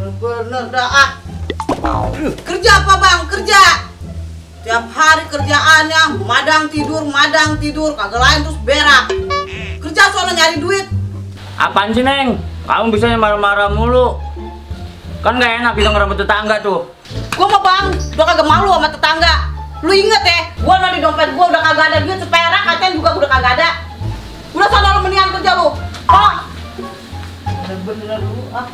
Bener dah ah. Kerja apa bang? Kerja. Tiap hari kerjaannya madang tidur, kagak lain terus berak. Kerja soalnya nyari duit. Apaan sih Neng? Kamu bisa marah-marah mulu. Kan gak enak bisa ngerebut tetangga tuh. Gua mah bang, udah kagak malu sama tetangga. Lu inget ya, gua di dompet gua udah kagak ada duit seperak, kacang juga udah kagak ada. Udah sana lu mendingan kerja lu. Oh. Bener-bener lu ah.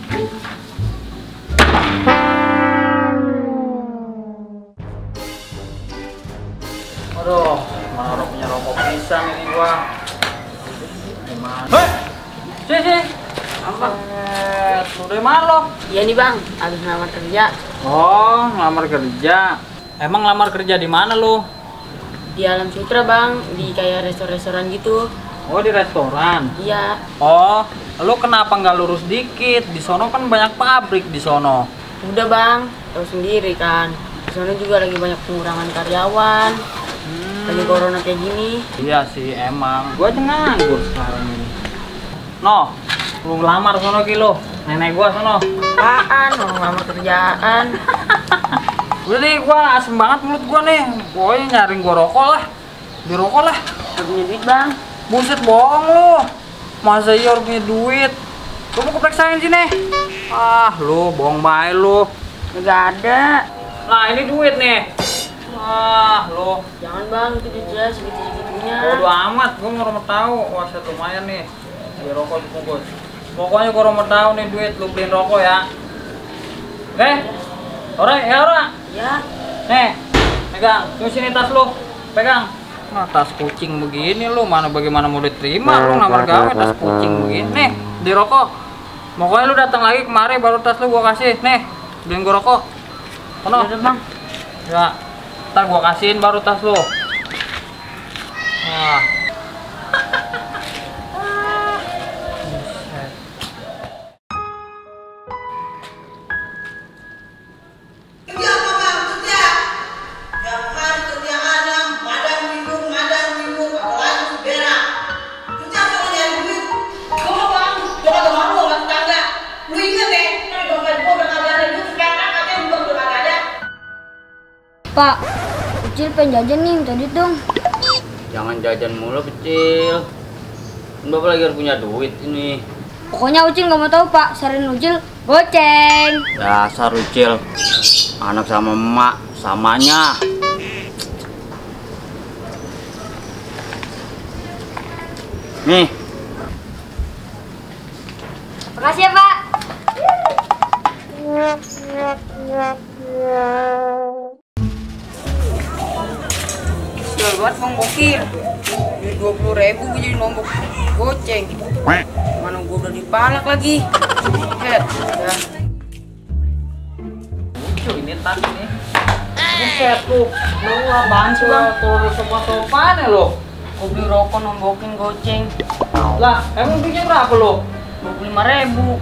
Aduh, mana punya rokok pisang ini gua. Gimana? Hei! Sih. Apa? Lu dari mana lo? Iya nih bang, habis ngelamar kerja. Oh, ngelamar kerja. Emang ngelamar kerja di mana lo? Di Alam Sutra bang, di kayak restoran gitu. Oh, di restoran? Iya. Oh, lo kenapa nggak lurus dikit? Di sono kan banyak pabrik di sono. Udah bang, tahu sendiri kan. Di sana juga lagi banyak pengurangan karyawan. Lagi corona kayak gini. Iya sih emang. Gua aja nganggur sekarang ini. No, lu ngelamar sono kilo. Nenek gua sono. Apaan? Mau ngelamar kerjaan. Udah deh, gua asem banget mulut gua nih. Pokoknya nyaring gua rokok lah. Di rokok lah. Gak punya duit bang. Buset, bohong lu. Masa iya harus punya duit? Lu mau keperiksain sini? Ah, lu bohong bae lu. Gak ada. Nah, ini duit nih. Ah, lu. Jangan bang, itu duitnya segitu-segitunya. Bodo amat, gua mau tahu. Wah, set lumayan nih. Beli rokok dibungkus. Pokoknya gua mau tahu nih duit, lu beliin rokok ya. Oke? Ora, ya ora. Ya. Nih, pegang. Tuh sini tas lu. Pegang. Nah, tas kucing begini lu, mana bagaimana mau diterima lu ngamar gawe tas kucing begini. Nih, di rokok. Pokoknya lu datang lagi kemari baru tas lu gua kasih. Nih, beliin gua rokok. Kono. Udah bang. Ya. Ntar gua kasihin baru tas lu. Nah. Kerja apa bang? Kerja. Tiap hari kerjaannya madang tidur, kagak lain terus berak. Kerja soalnya nyari duit. Gua mah bang, udah kagak malu sama tetangga. Lu inget ya, di dompet gua udah kagak ada duit seperak, kacang juga udah kagak ada. Pak, kecil pengen jajan nih, minta duit dong. Jangan jajan mulu kecil. Kan Bapak lagi harus punya duit ini. Pokoknya Ucil nggak mau tahu Pak, saranin Ucil goceng. Dasar Ucil. Anak sama emak samanya. Nih. Makasih ya Pak. Jual banget bang bokir. Duit 20.000 gue jadi nombok goceng. Mana gue udah dipalak lagi. Head. Ya. Lucu ini tas ini. Buset lu. Lu apaan sih bang? Tuh sopan-sopan ya lu. Gue beli rokok nombokin goceng. Lah, emang belinya berapa lu? 25.000.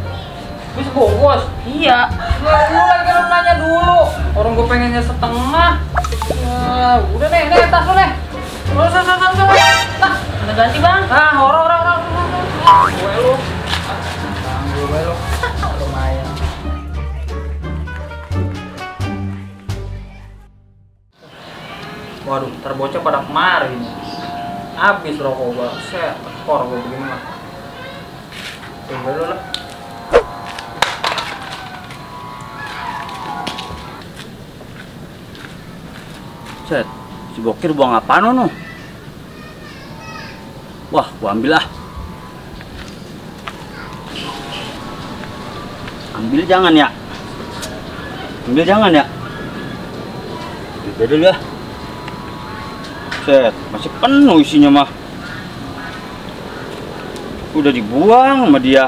Bisa bungkus? Iya. Ya lu lagi lu nanya dulu. Orang gue pengennya setengah. Ya, udah nih, tas lu nih. Nah, Udah ganti bang. orang. Gue lu. Gue lu. Lumayan. Waduh, terbocor pada kemarin. Habis rokok gua. Set, tekor gua begini mah. Coba dulu lah. Set, si Bokir buang apaan no? Wah, gua ambil lah. Ambil jangan ya. Udah dulu ya. Set, masih penuh isinya mah. Udah dibuang sama dia.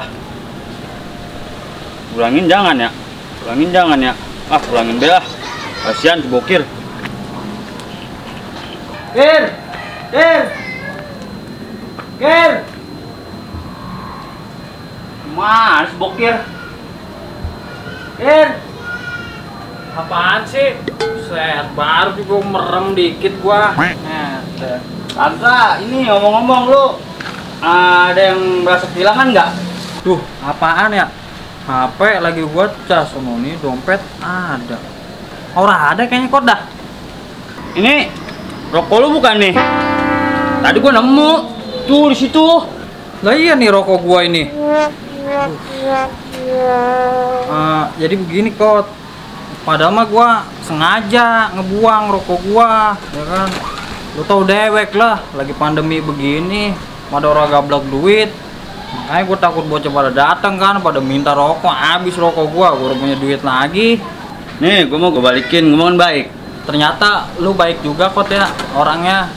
Kurangin jangan ya. Ah, kurangin deh lah. Kasihan si Bokir. Kir. Mas Bokir. Kir. Apaan sih? Set, baru juga merem dikit gua. Kagak, ini ngomong-ngomong lu ada yang merasa kehilangan nggak? Duh, apaan ya? HP lagi gua cas, sono nih dompet ada. Ora ada kayaknya kok dah. Ini rokok lu bukan nih? Tadi gua nemu tuh di situ. Lah iya nih rokok gua ini. Jadi begini kok. Padahal mah gua sengaja ngebuang rokok gua, ya kan. Lu tau dewek lah, lagi pandemi begini, ada orang gablak duit. Makanya gua takut bocah pada datang kan, pada minta rokok, habis rokok gua udah punya duit lagi. Nih, gua mau gua balikin, ngomongin baik. Ternyata lu baik juga kok ya orangnya.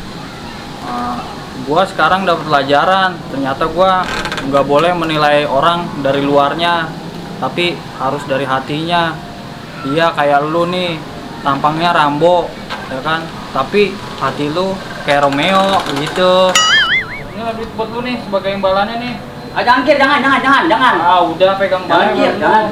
Gua sekarang dapat pelajaran, ternyata gua nggak boleh menilai orang dari luarnya, tapi harus dari hatinya. Iya kayak lu nih, tampangnya Rambo, ya kan? Tapi hati lu kayak Romeo gitu. Ini lebih buat lu nih sebagai imbalannya nih. Jangan Kir, jangan. Udah pegang Jangan baik. Kir, jangan.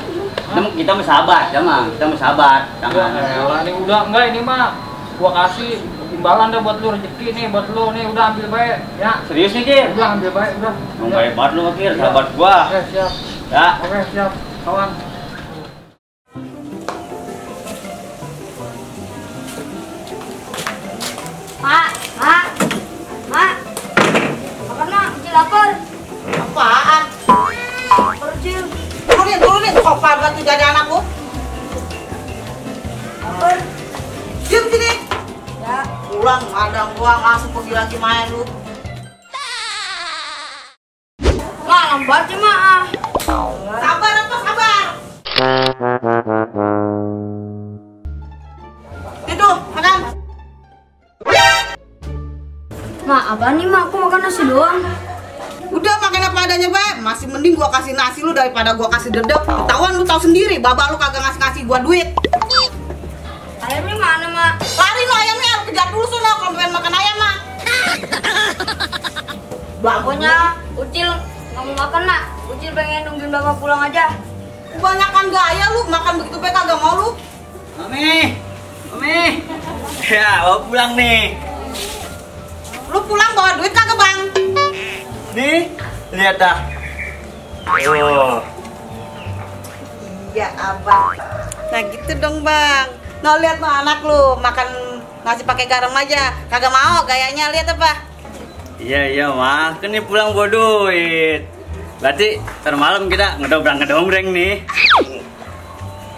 Kita mau sahabat, kita mau sahabat. Jangan. Ini udah enggak ini mah gua kasih imbalan dah buat lu, rezeki nih buat lu nih, udah ambil baik ya. Serius nih Kir? Udah ambil baik udah. Baik banget lu Kir, sahabat gua. Oke, siap. Ya. Oke, siap. Kawan. Mak. Makan mak, Ucil lapar. Apaan? Lapar Ucil. Turunin, sofa buat tuh jadi anakku. Lapar. Diam sini. Ya. Pulang, madang gua langsung pergi lagi main lu. Mak, lambat sih mak. Sabar apa sabar? Itu, makan. Mak, apa nih mak? Aku makan nasi doang. Udah makan apa adanya, Bay. Masih mending gua kasih nasi lu daripada gua kasih dedek. Ketahuan lu tahu sendiri, babak lu kagak ngasih gua duit. Ayamnya mana mak? Lari lu ayamnya, lu kejar dulu sono kalau pengen makan ayam mah. Pokoknya Ucil nggak mau makan nak. Ucil pengen nungguin bapak pulang aja. Kebanyakan gaya lu, makan begitu baik kagak mau lu. Mami. Ya, mau pulang nih. Lu pulang bawa duit kagak, Bang? Nih, lihat dah. Oh. Iya, Abang. Nah, gitu dong, Bang. Nah, lihat no anak lu makan nasi pakai garam aja. Kagak mau gayanya, lihat apa? Iya, Mak. Kan nih pulang bawa duit. Berarti ntar malam kita ngedongbrang nih.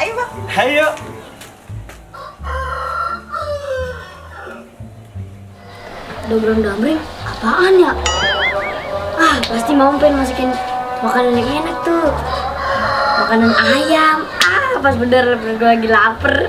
Ayo, Bang. Ayo. Dombreng-dombreng? Apaan ya? Pasti mau pengen masukin makanan yang enak tuh. Makanan ayam. Pas bener gue lagi lapar.